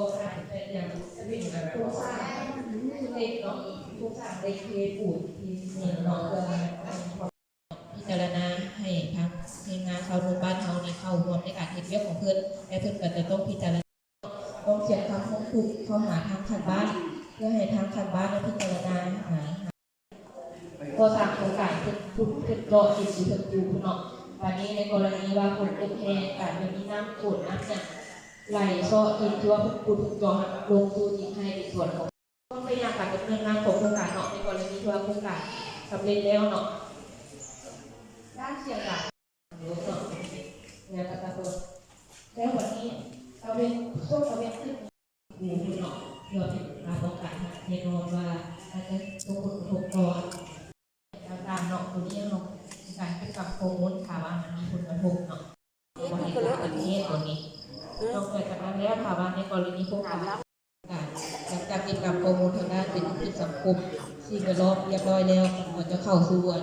ໂຄງສ້າງເຫຼັກເນາະ ໂຄງສ້າງເຫຼັກເທປູນທີ່ເນາະ ເພື່ອ ພິຈາລະນາໃຫ້ທາງແຮງງານຊາວໜຸ່ມບ້ານເຮົານີ້ເຂົ້າຮ່ວມໃນການເຮັດວຽກຂອງເພິ່ນ ແລະ ເພິ່ນກໍຈະຕ້ອງພິຈາລະນາ ຕ້ອງຂຽນຄຳຮ້ອງທຸກເຂົ້າຫາທາງຂັ້ນບ້ານ ເພື່ອໃຫ້ທາງຂັ້ນບ້ານໄດ້ພິຈາລະນາຫາ ກໍ່ສ້າງໂຄງການເພິ່ນຂຸດເພິ່ນເຈາະດິນຢູ່ເທິງພູພຸ້ນເນາະ. ບາດນີ້ໃນກໍລະນີວ່າຝົນຕົກແຮງ ກາດຈະມີນ້ຳຝົນນ້ຳຫຍັງໄຫຼເຊາະດິນ ທີ່ວ່າເພິ່ນຂຸດເພິ່ນເຈາະຫັ້ນລົງສູ່ດິນໄຮ່ດິນສວນຂອງ ເບິ່ງໄປຍາມການດຳເນີນງານຂອງໂຄງການເນາະ ໃນກໍລະນີທີ່ວ່າໂຄງການສຳເລັດແລ້ວເນາະ ດ້ານສຽງດັງເນາະ ແລ້ວປະຊາຊົນ ແລ້ວບັດນີ້ຕາເວັນ ຊ່ວງຕາເວັນຂຶ້ນ ເນາະ ເພື່ອເປັນການປ້ອງກັນ ແນ່ນອນວ່າອາດຈະສົ່ງຜົນກະທົບຕໍ່ ຕ່າງໆເນາະ ໂຕນີ້ເຮົາມີການເກັບກຳຂໍ້ມູນ ຖ້າວ່າມັນມີຜົນກະທົບເນາະ ບໍ່ໃຫ້ເກີດອຸບັດຕິເຫດໂຕນີ້. ນອກຈາກນັ້ນແລ້ວ ຖ້າວ່າໃນກໍລະນີໂຄງການ ການ ຫຼັງຈາກເກັບກຳຂໍ້ມູນທາງດ້ານເສດຖະກິດສັງຄົມ ສິ່ງແວດລ້ອມຮຽບຮ້ອຍແລ້ວ ມັນກໍຈະເຂົ້າສູ່ອັນ